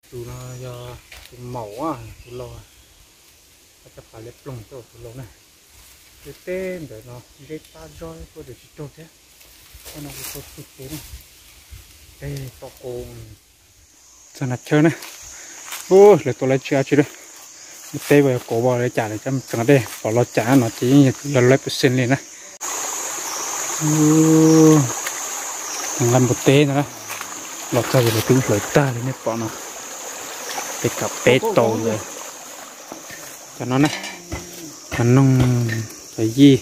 Tus no yog tus maum, tus laus, cov pas liab ploog coj tus laus na. Tej teb ntawm no zeb tab zog puab tsis raug thiab. Qhov no kuv tau tus tus na, tej toj qos, txog nas chawb na. Lawv tua laib tsis dab tsi lawm. Npua teb uas yog kaum vos lawv cas lawv coj mus tsev dej pom los cas no ces yeej yog laib pes xees li na. Nqa npua teb no los txog ces lawv twb hlawv tag li nej pom no. Peb kam peb tau lawm. Cov no na, nas noog, cov yij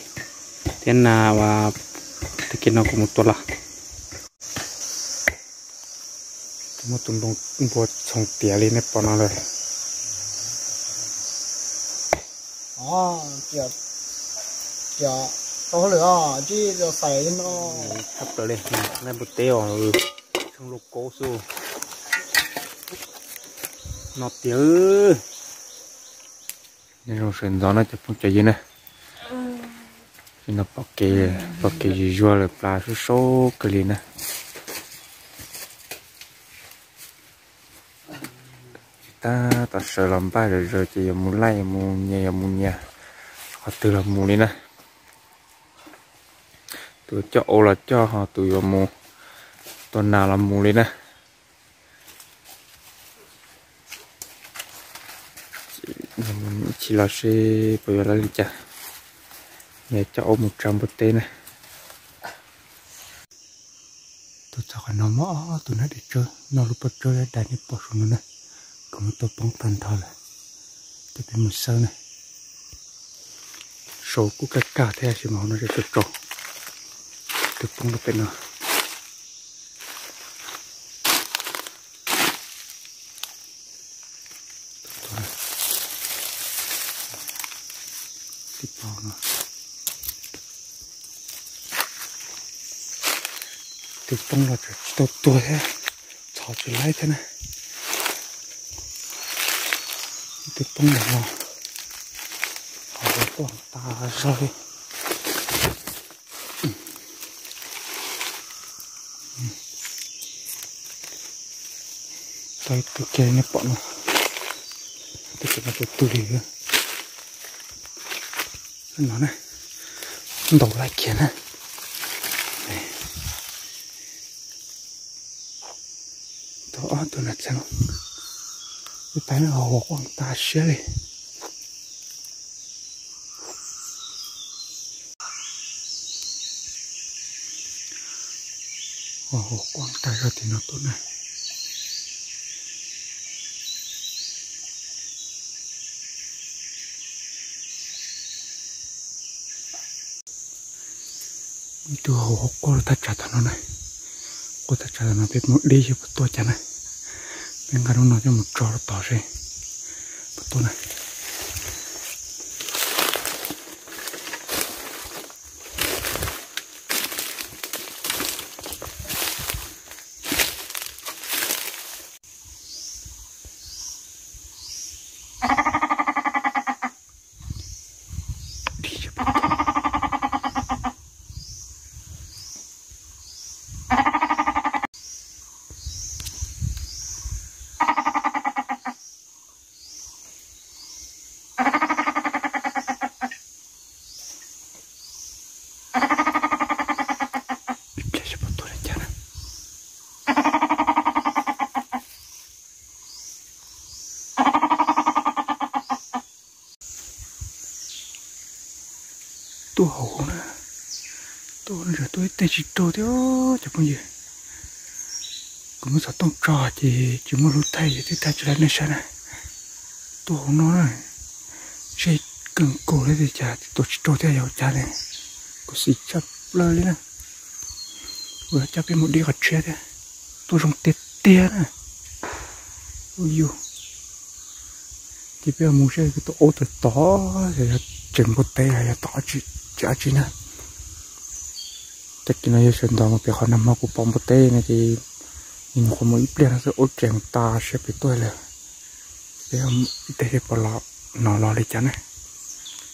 thiab nas uas tag kis no kuv mus tua los. Muaj tus npua txhoov tiav li nej pom no lawm. Tau hauj lwm os, tsis txhais li no. Tshaj plaws li, nqaij npua teb os, tsheej loj kaub xwb. No tiag. Nyob zoo sawv ntxov no cov phooj cov ywg na. Nim no pom kev, pom kev zuag zuag lawm, plas sub sub kawg li na. Tsis tas tom sawv los npaj zom zaws ces yuav mus laij yuav mus nyias yuav mus nyias, qhov twg los mus li na. Tus coj aub los coj, ho tus yuav mus tua nas los mus li na. Ib chim los seb puas yuav lawv li cas, yog coj aub mus tsa npua teb na. Tuaj txog qhov no muaj ob tug nab dej tsawb noj lub pob tsawb dais nej pom saum no na, kuv muab tua poob tag nrho lawm. Ces peb mus xawb na. Saud kuj kaj kaj thiab tab sis mas hauv no tsaus tsaus, twb poob rau pem no. Twb poob los tseem tsis tau tuag thiab, txhov tsis laib thiab na. Twb poob los, hauv tuaj tas zog li. Tau ib tug kiag nej pom no, tus no tus twg li no na, ntaus laij kiag na. Tau ob tug na txeev, ib pab no hauv quaj tas siab li. Hauv quaj tas zog tim no tuaj na. Ib tug hauv quaj thaj tsam tom no na. Quaj thaj tsam tom no peb mus dib seb puas tuaj cas na. Peb nqa lub no coj mus tso rau tod seb puas tuaj na. Ib pliag seb puas tuaj li cas na. Tuaj hauv na, tuaj hauv no tuaj ib teg tsis raug thiab cov phooj ywg. Kuv muab xov tooj tso ces tsis muaj lub thaij ces twb thaij tsis laib nej saib na. Tuaj hauv no na, seb keej kaus li cas tuaj tsis raug thiab yog ua cas li. Kuv xis tshaj plaws li na. Kuv coj peb mus dib qhov tshiab thiab. Tuaj zoo tiag tiag na. Ua yus, ces peb mus seb tus aub tod tod yog tseem npua teb los yog tom tsis dab tsi na. Tag kis no yog sawv ntxov mus pem qhov nag hmo kuv pom npua teb no ces nyuam qhuav mus ib pliag no xwb aub tseem tas siab pem tuaj lawm. Peb ib teg seb puas los no los li cas na.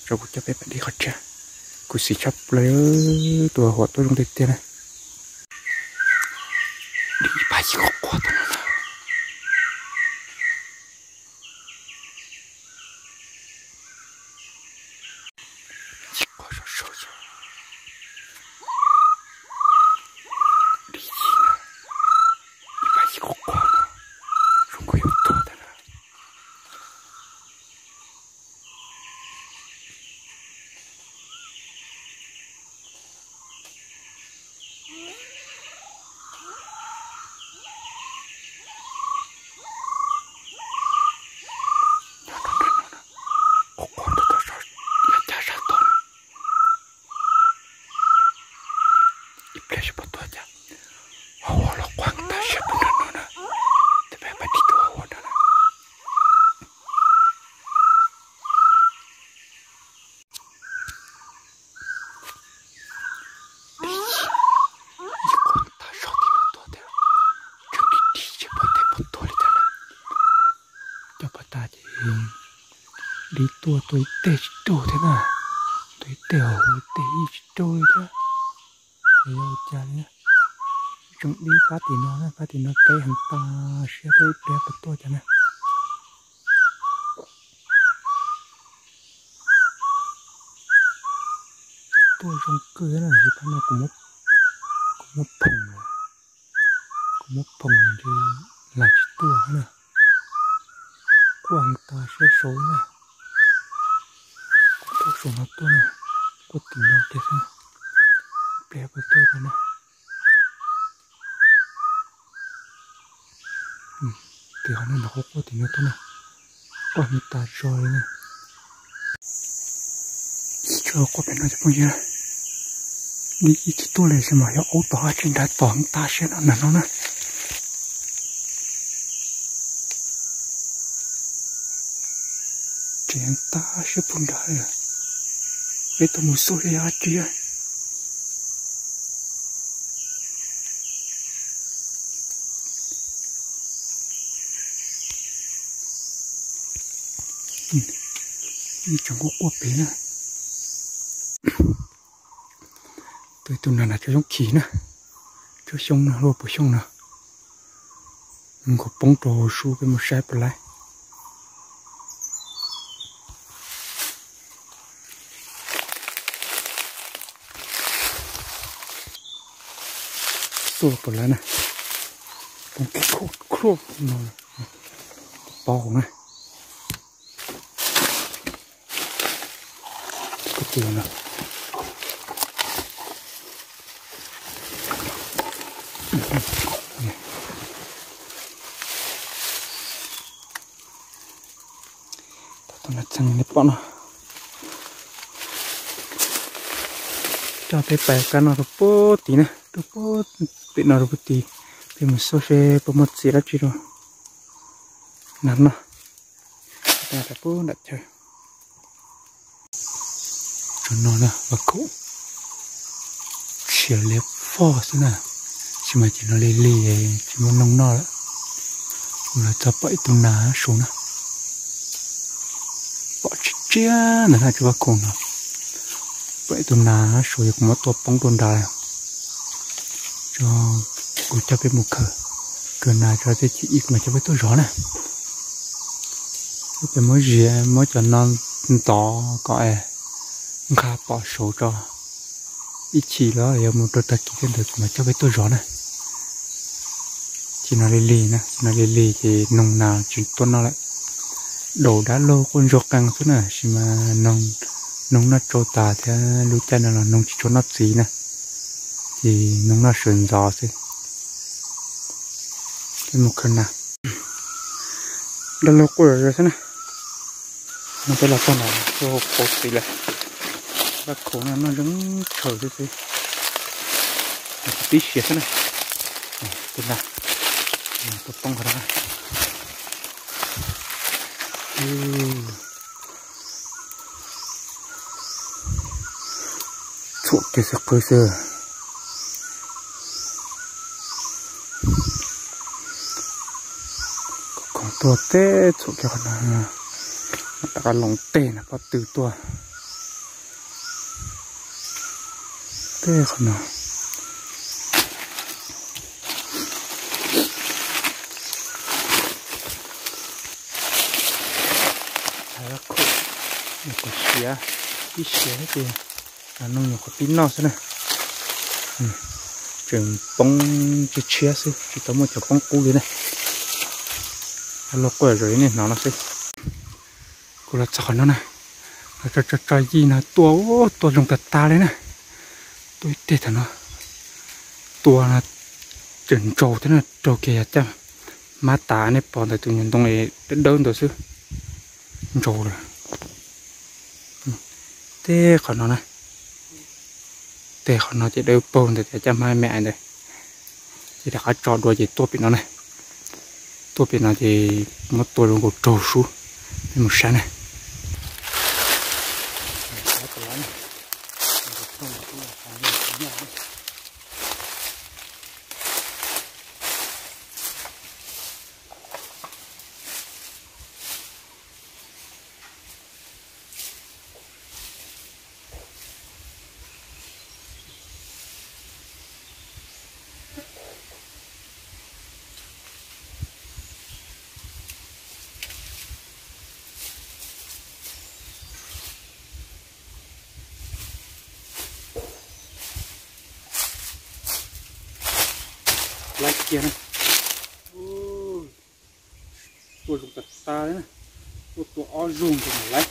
Tso kuv coj peb mam dib qhov tshiab. Kuv xis tshaj plaws, tus huam tuaj zoo tiag tiag na. Dib ib pab yig qhuav qhuav tom no na. Dib ci, ib pab yig quaj quaj no, zoo nkaus yuav tuag tag na. Quaj quaj nrov nrov, yog cab sab tod na. Ib pliag seb puas tuaj cas. Hauv ua los quaj tag siab puag nram no na. Tab peb pab tig tuaj hauv ua nrad na. Ib qho tag zog tim no tuaj thiab, tseem dim dim ces puag teb puag tuag li cas na. Coj pov tas ces dib tuaj tuaj ib teg tsis raug thiab na, tuaj ib teg hauv ib teg yeej tsis raug li thiab. Es yog ua cas li na, tseem dib pab tim no na, pab tim no teb heev tas siab thiab ib pliag puas tuaj cas na. Tuaj zoo kawg na, tab sis pab no kuv muab phoom lawm, kuv muab phoom lawm ntshe lam tsis tuaj na. Quaj heev tas siab saud na. Kuv tuaj saum no tuaj na, quaj tim no kiag xwb, ib pliag puas tuaj cas na. Tim qhov no nrov quaj quaj tim no tuaj na, quaj heev tas zog li na. Tsis tshua quaj pem no cov phooj ywg, dib ib tsis tuaj li, tab sis mas yog aub tom hab tsis nrad tom heev tas siab no nram no na. Tseem heev tas siab puag nrad li. Peb tuaj mus xauj seb yog dab tsi. Tseem quaj quaj pem na. Tus tus nas nas tsob xyoob khis na, tsob xyoob no luaj puas xyoob no, nkaus poob rau hauv su peb mus saib puas laib. Xauj puas laib na, poob kiag khub no, paub hauv na. Koj tus no. Tau tus nas txheej nej pom no. Coj peb pais kab no rau puag tid na, rau puag pem no rau puag tid. Peb mus xauj seb puas muaj txiv dab tsi rau nas noj. Rau puag nram chaw. Tsob no na, vaj khaum, siav li foj xwb na, tab sis mas ces no lig lig tsis muaj noog noj lawm. Kuv los txog pom ib tug nas saud na, pom tsis tsiab ntawm na tsob vaj khaum no. Pom ib tug nas saud yog kuv muab tua poob rau nrad lawm. Tso, kuv coj peb mus khaws, khaws nas tso thiaj chim ib kuv mam coj peb tuaj zov na. Peb muab ziav, muab cov no ntov kom nqa pom saud tso, ib chim los yog mus rau tag kis thiab ntawd kuv mam coj peb tuaj zov na. Ces no lig lig na, no lig lig ces noog nas tsis tuaj noj lawm. Daus dab laug quaj ntsuag qees xwb na, tab sis mas noog noj tsau tas thiab lub caij no los noog tsis tshua noj txiv na, ces noog noj sawv ntxov xwb. Peb mus khaws nas. Dab laug quaj zom zaws xwb na. No peb los txog nram tus hauv paus txiv lawm. Vaj khaum no noj zeeg tshaws xwb xwb. Tib siav xwb na. Tus nas, tus poob qhov no. Txhuam kiag xwb qhwv xwb. Khoom tuaj teb txhuam kiag qhov no, rov qab loos teg na pob tw tuaj. Teb qhov no. Khoom, khoom siav, ib siav ces Noog nyuam qhuav pib noj xwb na. Tseem poob tshiab tshiab xwb, tsis tau muaj cov poob qub li na. Luaj quaj zoo li nej hnov no xwb. Kuv los txog qhov no na, tso tso tso yij no tua, tua zoo tas tas li na. Tua ib teg thaum no, tua no tseem ntsaus thiab na, raug kiag yog caj mab tas, nej pom ntawm tus nyuag ntoo dawb dawb ntawd xwb, ntsaus lawm. Tej qhov no na, tej qhov no ces dawb paug ntawm cov caj mab me ntawd. Ces rov qab tso dua ces tuaj pem no na, tuaj pem no ces muab tua zoo nkaus raug sub. Peb mus saib na. Laib kiag na. Tua zoo tas tas li na. Tuaj tua ob zaug ntawd mas laib.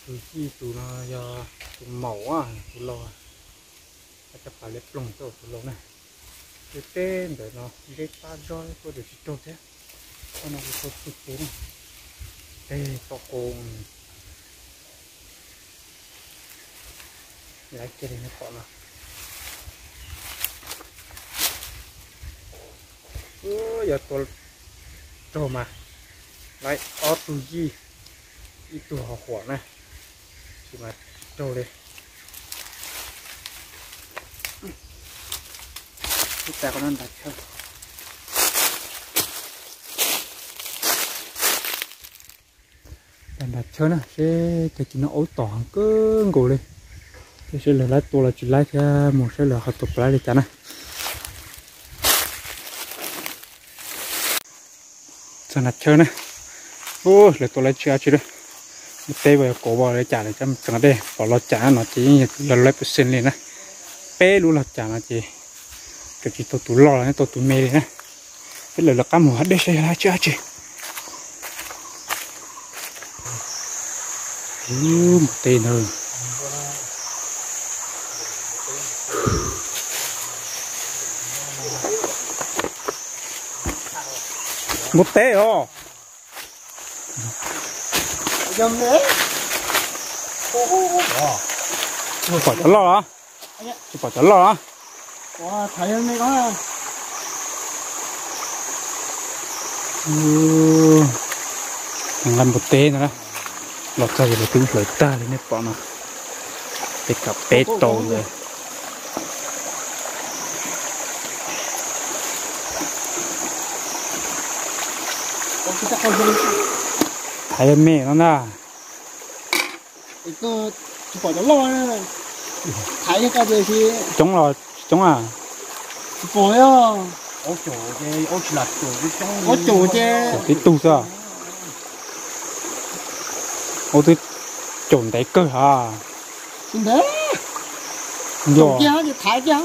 Tus yij tus no yog tus maum, tus laus. Cov pas liab ploog tuaj tus laus na. Tus teb ntawm no zeb pab zog tuaj ces tsis raug thiab. Qhov no kuv tua txug tus na. Teg tau qus. Laib kiag li nej pom no. Yog tua raug mas laib ob tug yij, ib tug ho huam na, tsis mas tsis raug li. Ib tas qhov no nrad chaw. Nrad chaw na, seb tag kis no aub tom heev kawg nkaus li. Seb lawv laib tua los tsis laib thiab, mus saib lawv ho tua puas laib li cas na. Txog nrad chaw na, lawv tua laib tsis dab tsi li. Mus teb vas yog kauv vas li cas lawv cov tseem dej pom log cas no ces yeej yog lawv laib pes xees li na. Peb lub log cas no ces tseem tsis tau tus loj los yeej tau tus me li na. Peb lawv lawv qab mus dej saib yog laib tsis dab tsi. Npua teb ntag. Npua teb os. Tsis pom cov loj los? Tsis pom cov loj los? Nqa npua teb no na, los txog ces lawv twb hlawv tag li nej pom no. Peb kav peb tau ntawd. Thaiv me no ntag. Tsis pom cov loj. Thaiv coob los tsis coob a? Tsis pom li os. Ob caum ces tib tug xwb. Ua twb caum ntev kawg ha. Ntev. Yog. Thaiv kiag.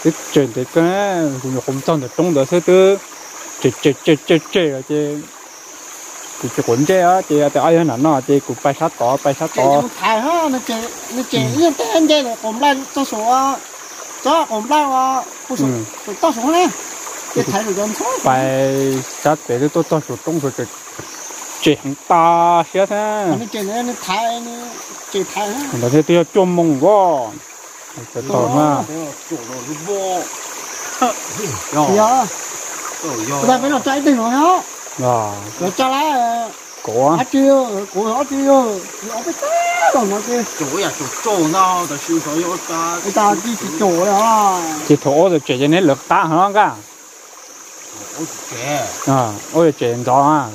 Twb tsem ntev kawg, kuv nyuam qhuav txog ntawm roob ntawd xwb twb tsem tsem tsem tsem los ces kuv tsis quav ntsej ces tias ob yog nram no ces kuv pais sab tod pais sab tod. Pais sab pem twb tuaj txog saum roob, tsem heev tas siab thiab. Ntawd thiaj twb yog cuaj moos os. Tau na. Ces thaum ub txawm tsem ces neb lawv qab heev nqa. Ua yog tsem ntxov.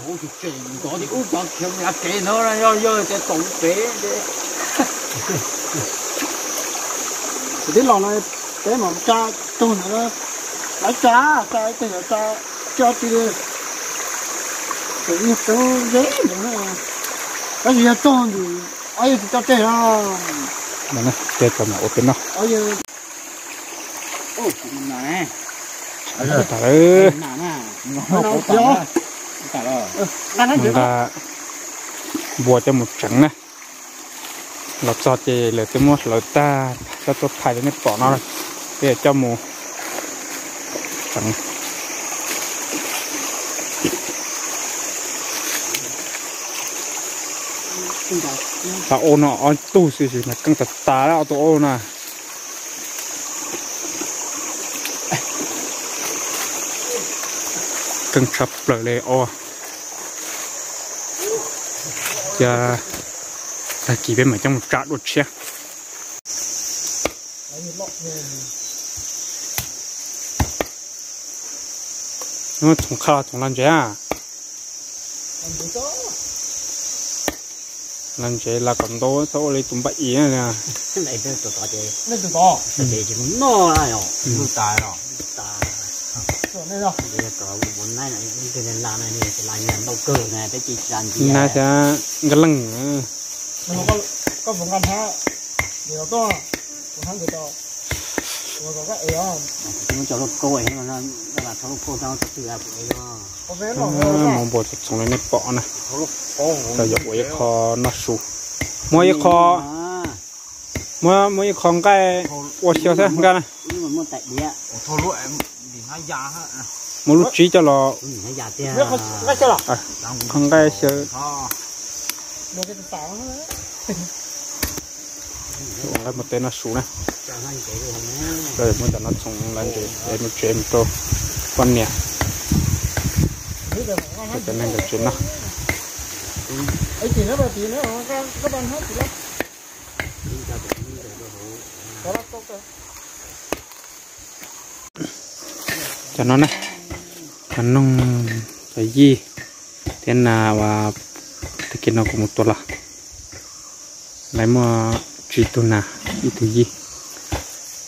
Tib los no peb mam tsa tug ntawd, lawv tsa, tsa ib teg ntawd tsa, tsa tsis li, tseem yog tseeb zeb ntawd, tab sis yog txog ntawm Ob yog tsis tso tseg no. Ces cov mam ua peb noj. Ob yog. Ua tas lawm. Nqa npua coj mus tseev na. Los txog ces lawv twb muab hlawv tag, coj tuaj phais li nej pom no. Peb yuav coj mus tseev. Tau ua no ob tug xwb mas keej tas tas ob tug ua no. Keej tshaj plaws li os. Ces tag kis peb mam coj mus tsa dua tshiab. Txhoov qhaj txhoov lag ntsev a. Lag ntsev lag kom ntau, txhob ua li tus npaj ib na. Nab thiab Nkaj Leej. Muab npua txhoov txhoov li nej pom na. Rau yuav ua ib qho noj su. Muab ib qho, muab, muab ib qho nqaij ua xyaw thiab Nkaj na. Muab lub tsib coj los. Qho nqaij xyaw. Nqaij mus teb noj su na. Muab cov no txhoov lag ntsev es mus tsev mus rau poj niam, cov neeg nkawd tsev noj. Cov no na, cov noog, cov yij thiab nas uas tag kis no kuv mus tua los. Lawv muaj tsib tug nas, ib tug yij,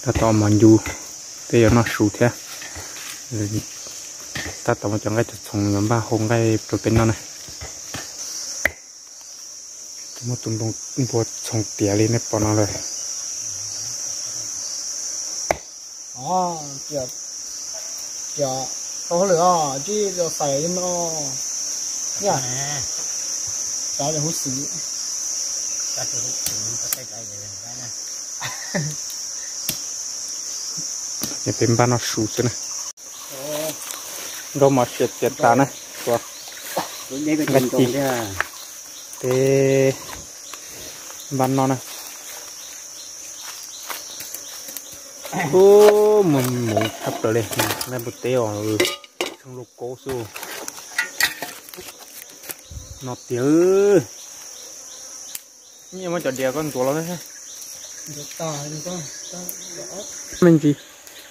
tab tom mos ncu, peb yuav noj su thiab. Tab tom muab cov nqaij txhoov txhoov yuav npaj hau nqaij rau peb noj na. Muab tus npua txhoov tiav li nej pom no lawm. Tau hauj lwm os, tsis los xaiv li no. Yam, xav li huv xwm. Ces peb npaj noj su xwb na. Nrog mov siav txiav tas na, nqa ci. Peb npaj noj na. Ub, mus mus tshaj plaws li, nqaij npua teb os, tsheej lauj kaub xwb. No tiag. Muab cov diav koj ntuav los. Me ntsis,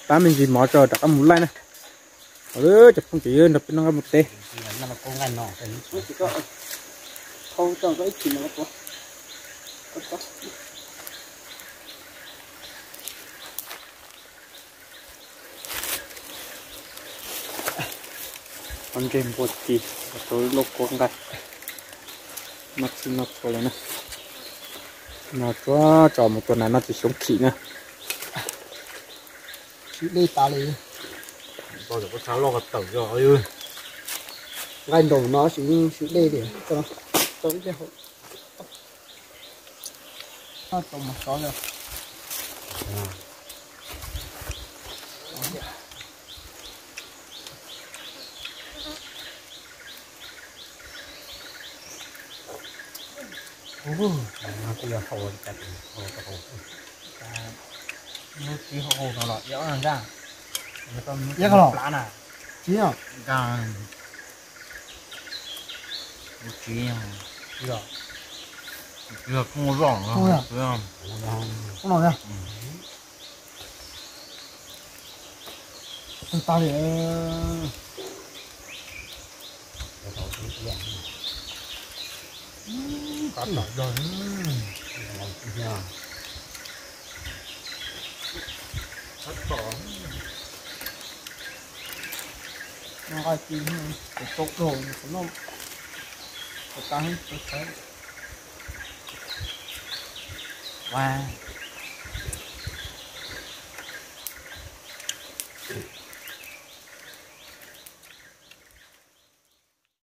pab me ntsis mov tso rov qab mus laij na. Cov phooj ywg, nrog peb noj nqaij npua teb. Ua ntses npua ci, rau lub lauj kaub nqaij. Noj txhij noj txhua li na. No tsuav tso mus tua nas noj txiv xyoob khim na. Siv dej tas li. Nqaij nraum no siv, siv dej li. Tau ib pliag hauv. Tau mas sov. Lub txiv hau hau no los iab no ntag. Iab ko los plab na. Txiv no. Ntag. Lub txiv, txiv koob zoj no. Koob no ntag. Tag li. Nqaij ci, tus tau dhau, tus no, tus tas, tus tas. Ua,